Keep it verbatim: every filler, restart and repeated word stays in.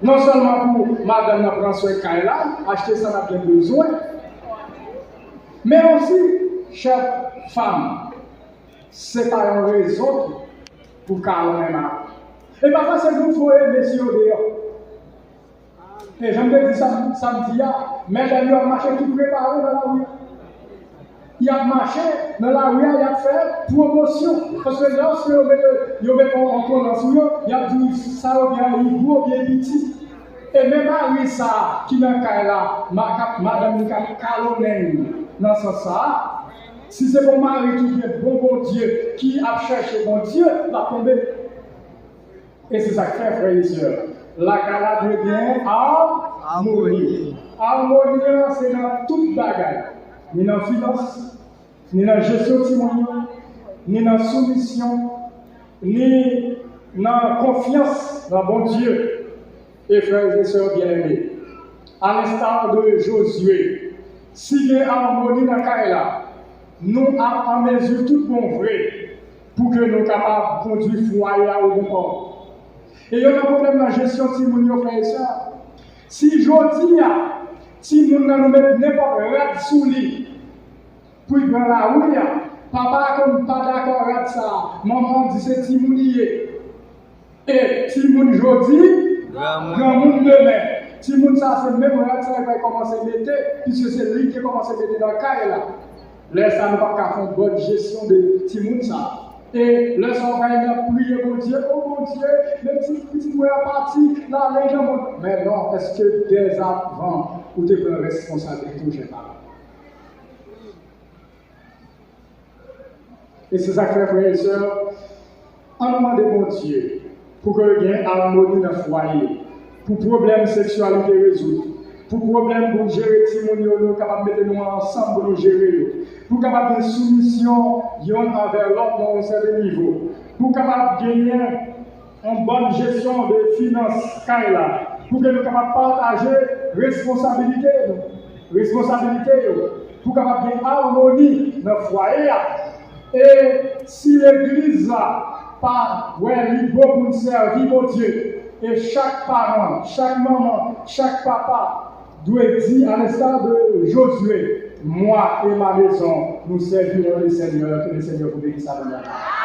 Non sèlman pou madanm nan pran swen kay la, achte sa n ap gen bezwen, men osi, chè fanm, se pa yon rezon tou pou ka renmen mari. E pafwa se nou k voye mesye yo deyò. E jan m te di sa, samdi a, medam yo ap mache tou prepare nan lari a. Y ap mache nan lari a, y ap fè pwomosyon. Paske lòske yo mete, yo mete yon kolan sou yo, y ap di w sa yo gen an, li gwo oubyen piti. E men mari sa a ki nan kay la, ma-, k ap, madanm li k ap kalonnen l nan sans sa a, si se pou mari ki gen bon Bondye, ki ap chèche Bondye, l ap tonbe. E se sa k fè, frè e sè, lakay la dwe gen amoni. Amoni an se nan tout bagay, ni nan finans, ni nan jesyon timoun yo, ni nan soumisyon, ni nan konfyans nan Bondye. E frè e sè byeneme, a lensta de Jozye, si gen amoni nan kay la, nou ap an mezi tout bon vre pou ke nou kapab kondui fwaye a o bon pòt. E youn nan pwoblèm nan jesyon timoun yo, frè e sè, si jodi a timoun nan nou met nenpòt rad sou li pou l pran lari a, papa a konn pa dakò rad sa a, manman an di se timoun li ye. E timoun jodi, granmoun demen. Timoun sa a se menm rad sa a li pral kòmanse mete, piske se li ki te kòmanse mete nan kay la. Lè sa a nou p ap ka fè yon bòn jesyon de timoun sa a. E lè sa a w pral nan priye Bondye, o Bondye, men ti pitit mwen an pati, l ale nan mond. Men non, èske dèzavan ou te pran responsabilite w, jèn paran? E se sa k fè, frè e sè, ann mande Bondye pou ke gen amoni nan fwaye, pou pwoblèm seksyalite rezoud, pou pwoblèm pou jere timoun yo, nou kapab mete nou ansanm pou nou jere yo, pou kapab gen soumisyon yonn anvè lòt nan yon sèten nivo, pou kapab genyen yon bòn jesyon de finans kay la, pou ke nou kapab pataje responsabilite nou, responsabilite yo, pou kapab gen amoni nan fwaye a. E si legliz la pa wè li bon pou n sèvi Bondye, e chak paran, chak manman, chak papa dwe di, a lensta de Jozye, moi et ma maison, nous servirons le Seigneur, que le Seigneur vous bénisse abondamment.